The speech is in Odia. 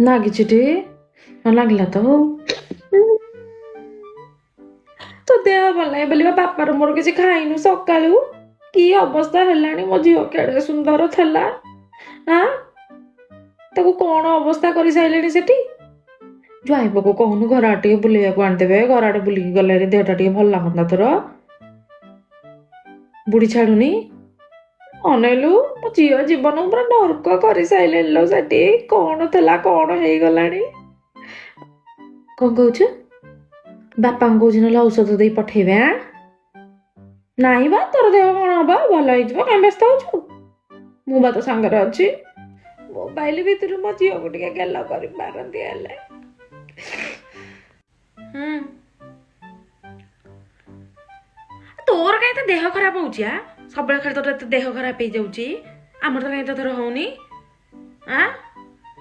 ନାଗିଛି ଟି? ହଁ, ଲାଗିଲା ତ। ହଉ, ତୋ ଦେହ ଭଲ ନାହିଁ ବୋଲି ବା ବାପାର ମୋର କିଛି ଖାଇନୁ ସକାଳୁ। କି ଅବସ୍ଥା ହେଲାଣି! ମୋ ଝିଅ କେଡ଼େ ସୁନ୍ଦର ଥିଲା, ଆଁ, ତାକୁ କଣ ଅବସ୍ଥା କରିସାରିଲେଣି ସେଠି। ଜ୍ୱାଇଁପୁଅକୁ କହୁନୁ ଘର ଆଡ଼େ ଟିକେ ବୁଲେଇବାକୁ ଆଣିଦେବେ। ଘର ଆଡ଼େ ବୁଲିକି ଗଲେ ଦେହଟା ଟିକେ ଭଲ ଲାଗନ୍ତା ତୋର। ବୁଢୀ ଛାଡୁନି। ଅନେଇଲୁ, ମୋ ଝିଅ ଜୀବନ ପୁରା ନର୍କ କରିସାରିଲେଣି ଲୋ ସେଠି। କଣ ଥିଲା, କଣ ହେଇଗଲାଣି। କଣ କହୁଛୁ? ବାପାଙ୍କୁ କହୁଛି ନହେଲେ ଔଷଧ ଦେଇ ପଠେଇବେ। ଆଁ, ନାଇଁ ବା, ତୋର ଦେହ କଣ ହବ? ଭଲ ହେଇଯିବ। କାଇଁ ବ୍ୟସ୍ତ ହଉଛୁ? ମୁଁ ବା ତୋ ସାଙ୍ଗରେ ଅଛି। ମୋବାଇଲ ଭିତରୁ ମୋ ଝିଅକୁ ଟିକେ ଗେଲ କରିପାରନ୍ତି ହେଲେ। ହୁଁ, ତୋର କାଇଁ ଏତେ ଦେହ ଖରାପ ହଉଛି? ଆ, ସବୁବେଳେ ଖାଲି ତୋର ଏତେ ଦେହ ଖରାପ ହେଇଯାଉଛି। ଆମର ତ କାଇଁ ଏତେ ଥର ହଉନି। ଆଁ?